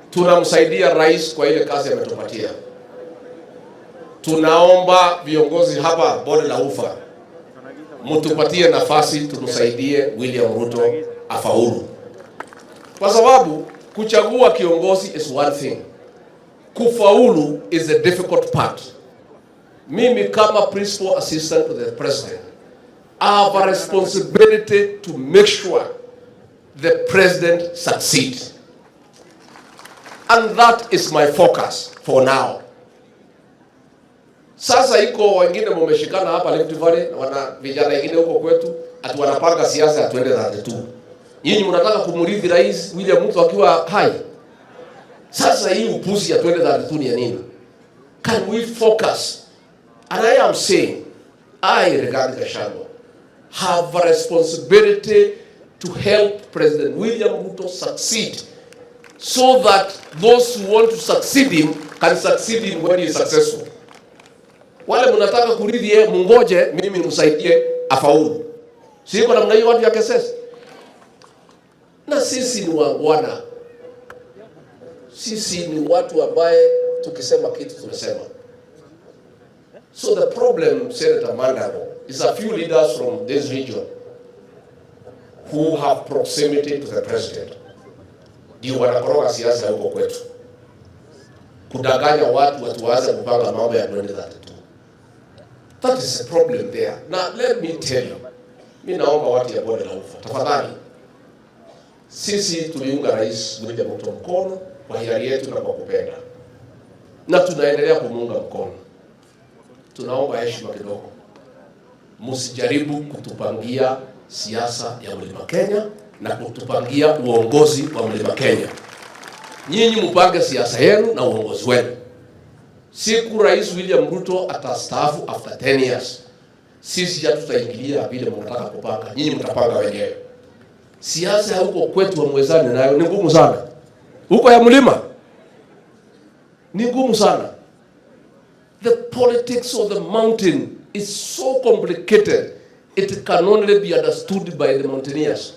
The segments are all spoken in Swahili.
Tunamsaidia rais kwa ile kazi ametupatia. Tunaomba viongozi hapa bonde la Ufa mtupatie nafasi tumsaidie William Ruto afaulu, kwa sababu kuchagua kiongozi is one thing, kufaulu is the difficult part. Mimi kama principal assistant to the president, I have a responsibility to make sure the president succeeds. And that is my focus for now. Sasa iko wengine mumeshikana hapa Rift Valley, wana vijana wengine huko kwetu ati wanapanga siasa ya 2032. Nyinyi mnataka kumrithi Rais William Ruto akiwa hai. Sasa hii upuzi ya 2032 ni ya nini? Can we focus? And I am saying, I, Rigathi Gachagua, have a responsibility to help President William Ruto succeed so that those who want to succeed him can succeed him when he is successful. Wale mnataka kurithi yeye, mungoje mimi nimsaidie afaulu. Siko namna hiyo watu ya Kesesi. Na sisi ni waungwana. Sisi ni watu ambaye tukisema kitu tunasema. So the problem, Senator Mandago, is a few leaders from this region who have proximity to the president ndio wanakoroga siasa huko kwetu, kudanganya watu watu waanze kupanga mambo ya 2032. That is a problem there. Now let me tell you, mi naomba watu ya bonde la ufa, tafadhali, sisi tuliunga Rais William Ruto mkono kwa hiari yetu na kwa kupenda, na tunaendelea kumuunga mkono. Tunaomba heshima kidogo, msijaribu kutupangia siasa ya Mlima Kenya na kutupangia uongozi wa Mlima Kenya. Nyinyi mpange siasa yenu na uongozi wenu. Siku Rais William Ruto atastaafu after 10 years, sisi hatutaingilia vile mnataka kupanga, nyinyi mtapanga wenyewe. Siasa ya huko kwetu hamwezani nayo, ni ngumu sana. Huko ya mlima ni ngumu sana. The politics of the mountain is so complicated, it can only be understood by the mountaineers.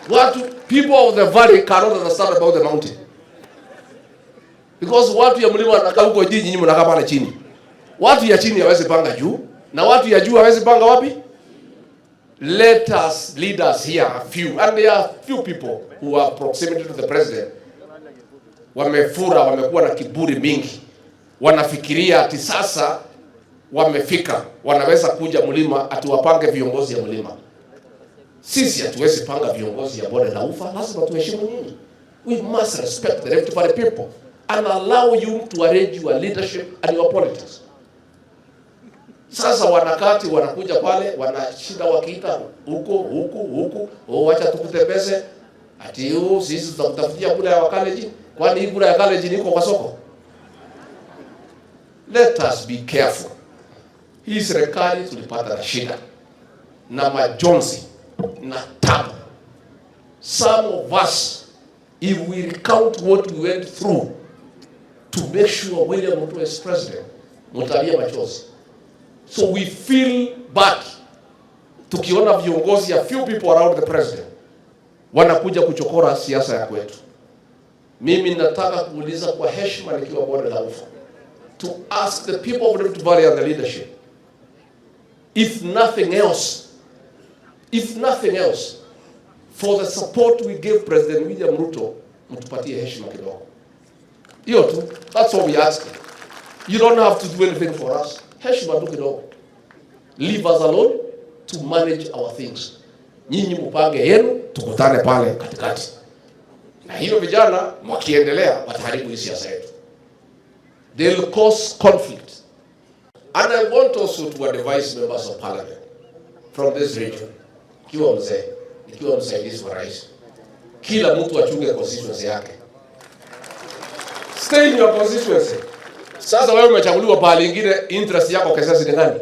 Watu, people of the valley cannot understand about the mountain. Because watu ya mlima wanakaa huko juu, nyinyi mnakaa pale chini. Watu ya chini hawezi panga juu na watu ya juu hawezi panga wapi? Let us leaders here, a few, and there are few people who are proximity to the president, wamefura, wamekuwa na kiburi mingi, wanafikiria ati sasa wamefika, wanaweza kuja mlima ati wapange viongozi ya mlima. Sisi hatuwezi panga viongozi ya bonde la ufa, lazima tuheshimu nyinyi. We must respect the Rift Valley people and allow you to arrange your leadership and your politics. Sasa wanakati wanakuja pale wanashinda wakiita huko huku huku, oh, wacha tukutembeze ati oh, sisi tutakutafutia kura ya Wakalenjin. Kwani hii kura ya Kalenjin iko kwa soko? Let us be careful. Hii serikali tulipata na shida na majonzi na tabu. Some of us, if we recount what we went through to make sure William Ruto is president, mutalia machozi. So we feel bad tukiona viongozi, a few people around the president, wanakuja kuchokora siasa ya kwetu. Mimi nataka kuuliza kwa heshima nikiwa bonde la ufa, to ask the people of Rift Valley and the leadership, if nothing else, if nothing else, for the support we gave President William Ruto, mtupatie heshima kidogo. Hiyo tu, that's all we ask. You don't have to do anything for us. Heshima tu kidogo. Leave us alone to manage our things. Nyinyi mpange yenu, tukutane pale katikati. Na hiyo vijana wakiendelea wataharibu hii siasa yetu. They'll cause conflict. And I want also to advise members of parliament from this region. Ikiwa mzee, ikiwa msaidizi wa rais, kila mtu achunge constituency yake. Stay in your constituency. Sasa wewe umechaguliwa pahali ingine, interest yako Kesesi ni gani?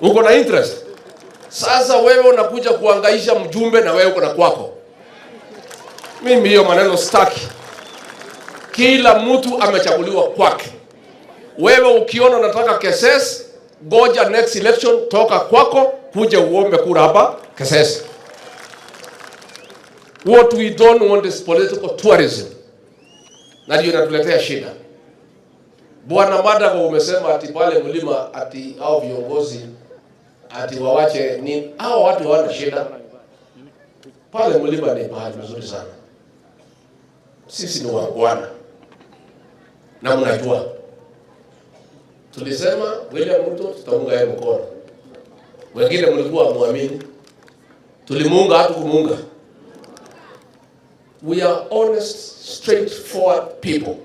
Uko na interest? Sasa wewe unakuja kuangaisha mjumbe na wewe uko na kwako. Mimi hiyo maneno sitaki. Kila mtu amechaguliwa kwake. Wewe ukiona unataka Kesesi, goja next election, toka kwako kuja uombe kura hapa Kesesi. What we don't want is political tourism, na ndio inatuletea shida. Bwana Mandago, umesema ati pale mlima ati hao viongozi ati wawache ni hao watu hawana shida. Pale mlima ni pahali mzuri sana. Sisi ni waungwana na mnajua, tulisema William Ruto tutaunga yeye mkono, wengine mlikuwa muamini, tulimuunga hatu kumuunga. We are honest, straightforward people.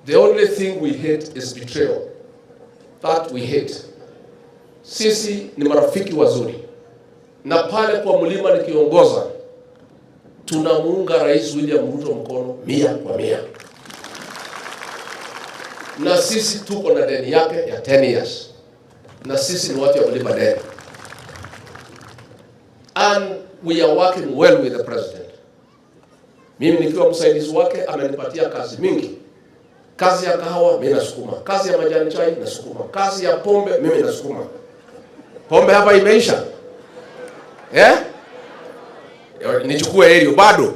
The only thing we hate is betrayal. That we hate. Sisi ni marafiki wazuri, na pale kwa mlima nikiongoza, tunamuunga Rais William Ruto mkono 100%, na sisi tuko na deni yake ya 10 years, na sisi ni watu ya kulipa deni, and we are working well with the president. Mimi nikiwa msaidizi wake amenipatia kazi mingi. Kazi ya kahawa mimi nasukuma, kazi ya majani chai nasukuma, kazi ya pombe mimi nasukuma. Pombe hapa imeisha eh? Nichukue area bado.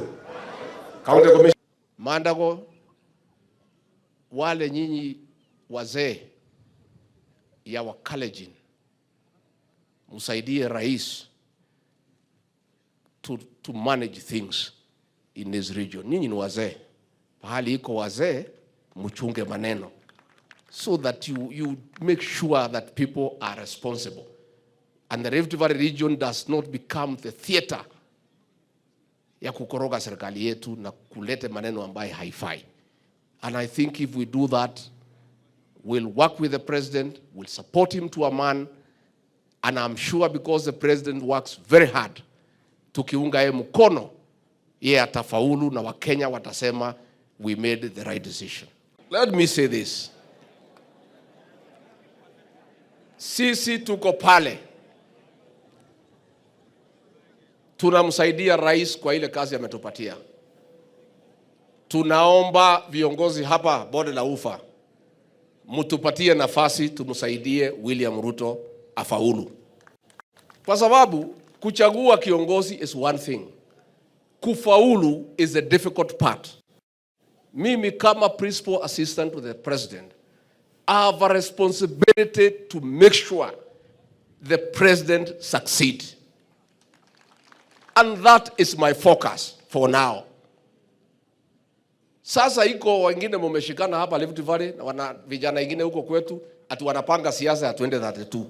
County Commission Mandago, wale nyinyi wazee ya Wakalenjin msaidie rais to manage things in this region. Nyinyi ni wazee, pahali iko wazee mchunge maneno so that you make sure that people are responsible and the Rift Valley region does not become the theater ya kukoroga serikali yetu na kulete maneno ambayo haifai. And I think if we do that, we'll work with the president, we'll support him to a man, and I'm sure because the president works very hard, tukiunga yeye mkono, yeye atafaulu na Wakenya watasema we made the right decision. Let me say this. Sisi tuko pale tunamsaidia rais kwa ile kazi ametupatia. Tunaomba viongozi hapa bonde la Ufa mtupatie nafasi tumsaidie William Ruto afaulu, kwa sababu kuchagua kiongozi is one thing, kufaulu is the difficult part. Mimi kama principal assistant to the president, I have a responsibility to make sure the president succeed. And that is my focus for now. Sasa iko wengine mumeshikana hapa Rift Valley na wana vijana wengine huko kwetu ati wanapanga siasa ya 2032.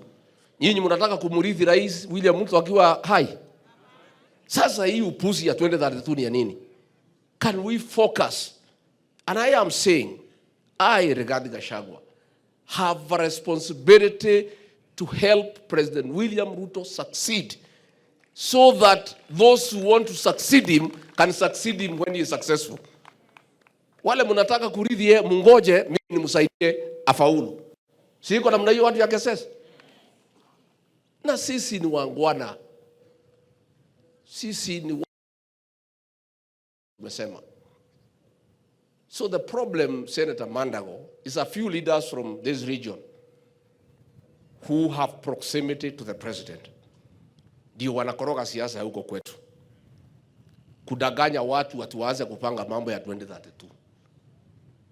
Nyinyi mnataka kumrithi Rais William Ruto akiwa hai. Sasa hii upuzi ya 2032 ni ya nini? Can we focus? And I am saying, I, Rigathi Gachagua, have a responsibility to help President William Ruto succeed so that those who want to succeed him can succeed him when he is successful. Wale mnataka kurithi yeye, mungoje mimi nimsaidie afaulu. Si iko namna hiyo watu ya KSS? Na sisi ni waungwana. Sisi ni tumesema. So the problem, Senator Mandago, is a few leaders from this region who have proximity to the president. Ndio wanakoroga siasa huko kwetu, kudanganya watu watu waanze kupanga mambo ya 2032.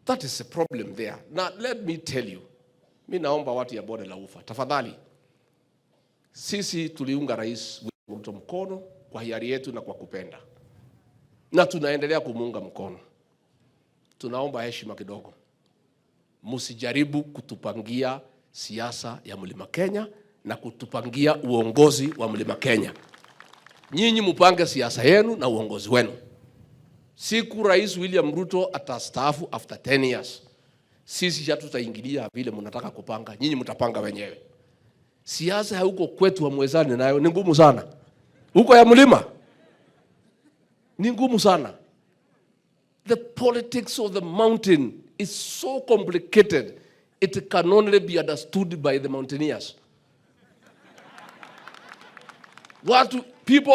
That is a problem there. Now let me tell you, mi naomba watu ya bonde la Ufa, tafadhali, sisi tuliunga Rais Ruto mkono kwa hiari yetu na kwa kupenda, na tunaendelea kumuunga mkono. Tunaomba heshima kidogo, msijaribu kutupangia siasa ya Mlima Kenya na kutupangia uongozi wa Mlima Kenya. Nyinyi mupange siasa yenu na uongozi wenu. Siku Rais William Ruto atastaafu after 10 years, sisi hatutaingilia vile mnataka kupanga, nyinyi mtapanga wenyewe. Siasa huko kwetu hamwezani nayo, ni ngumu sana. Huko ya mlima ni ngumu sana. The politics of the mountain is so complicated, it can only be understood by the mountaineers. Watu people